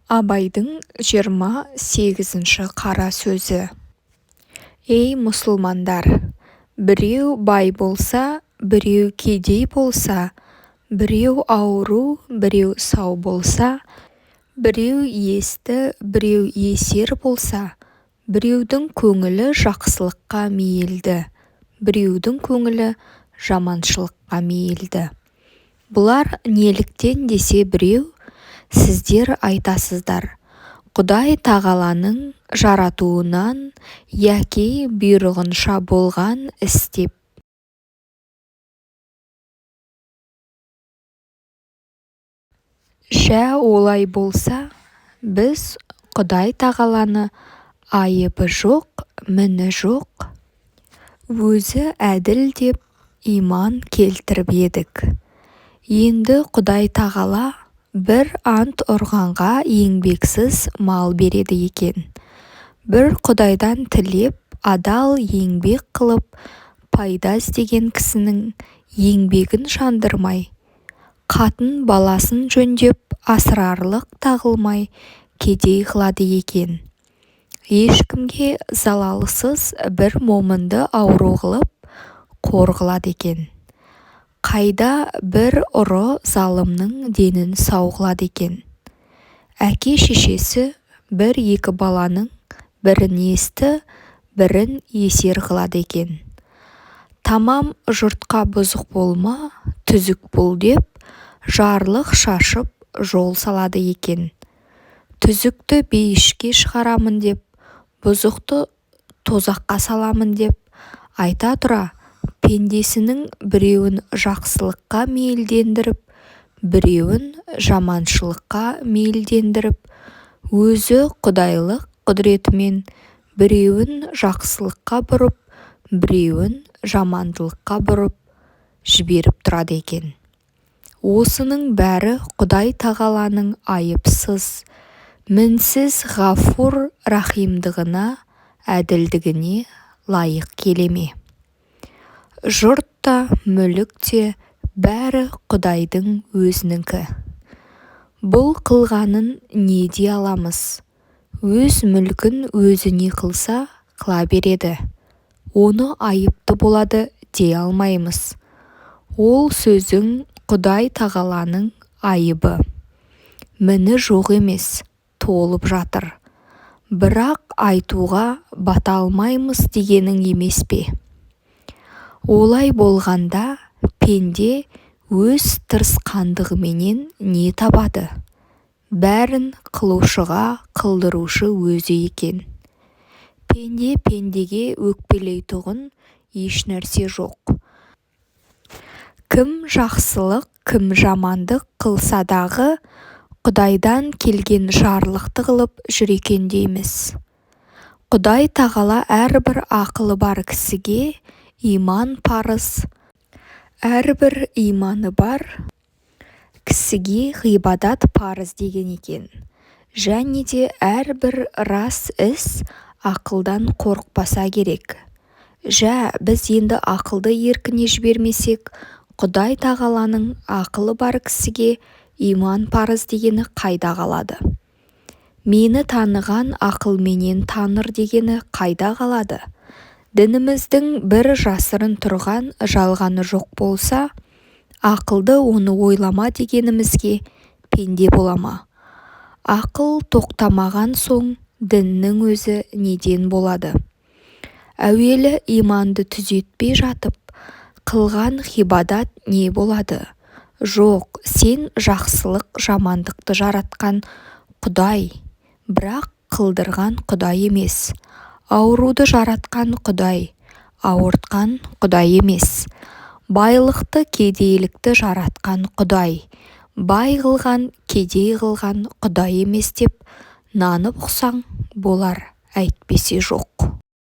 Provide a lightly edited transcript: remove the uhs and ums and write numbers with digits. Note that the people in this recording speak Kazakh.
Абайдың 28-ші қара сөзі. Ей, мұсылмандар, біреу бай болса, біреу кедей болса, біреу ауру, біреу сау болса, біреу есті, біреу есер болса, біреудің көңілі жақсылыққа мейілді, біреудің көңілі жаманшылыққа мейілді. Бұлар неліктен десе біреу, сіздер айтасыздар, Құдай тағаланың жаратуынан яки бұйрығынша болған іс деп. Жә, олай болса, біз Құдай тағаланы айыбы жоқ, міні жоқ, өзі әділ деп иман келтіріп едік. Енді Құдай тағала бір ант ұрғанға еңбексіз мал береді екен. Бір Құдайдан тілеп, адал еңбек қылып, пайда іздеген кісінің еңбегін жандырмай, қатын-баласын жөндеп асырарлық та қылмай кедей қылады екен. Ешкімге залалсыз бір момынды ауру қылып, қор қылады екен. Қайда бір ұры залымның денін сау қылады екен. Әке-шешесі бір-екі баланың бірін есті, бірін есер қылады екен. Тамам жұртқа бұзық болма, түзік бол деп, жарлық шашып жол салады екен. Түзікті бейішке шығарамын деп, бұзықты тозаққа саламын деп, айта тұра, пендесінің біреуін жақсылыққа мейілдендіріп, біреуін жаманшылыққа мейілдендіріп, өзі құдайлық құдіретімен біреуін жақсылыққа бұрып, біреуін жамандылыққа бұрып жіберіп тұрады екен. Осының бәрі Құдай тағаланың айыпсыз, мінсіз ғафур рахимдығына, әділдігіне лайық келе ме? Жұрт та, мүлік те бәрі Құдайдың өзінікі. Бұл қылғанын не дей аламыз? Өз мүлкін өзі не қылса, қыла береді. Оны айыпты болады дей алмаймыз. Ол сөзің Құдай тағаланың айыбы. Міні жоқ емес, толып жатыр. Бірақ айтуға бата алмаймыз дегенің емес пе? Олай болғанда пенде өз тырысқандығыменен не табады? Бәрін қылушыға қылдырушы өзі екен. Пенде пендеге өкпелейтұғын ешнәрсе жоқ. Кім жақсылық, кім жамандық қылса дағы, Құдайдан келген жарлықты қылып жүр екен дейміз. Құдай тағала әрбір ақылы бар кісіге иман парыз, әрбір иманы бар кісіге ғибадат парыз деген екен. Және де әрбір рас іс ақылдан қорықпаса керек. Жә, біз енді ақылды еркіне жібермесек, Құдай тағаланың ақылы бар кісіге иман парыз дегені қайда қалады? Мені таныған ақылменен таныр дегені қайда қалады? Дініміздің бір жасырын тұрған жалғаны жоқ болса, ақылды оны ойлама дегенімізге пенде бола ма? Ақыл тоқтамаған соң діннің өзі неден болады? Әуелі иманды түзетпей жатып, қылған ғибадат не болады? Жоқ, сен жақсылық жамандықты жаратқан Құдай, бірақ қылдырған Құдай емес. Ауруды жаратқан Құдай, ауыртқан Құдай емес. Байлықты, кедейлікті жаратқан Құдай, бай қылған, кедей қылған Құдай емес деп нанып ұқсаң болар, әйтпесе жоқ.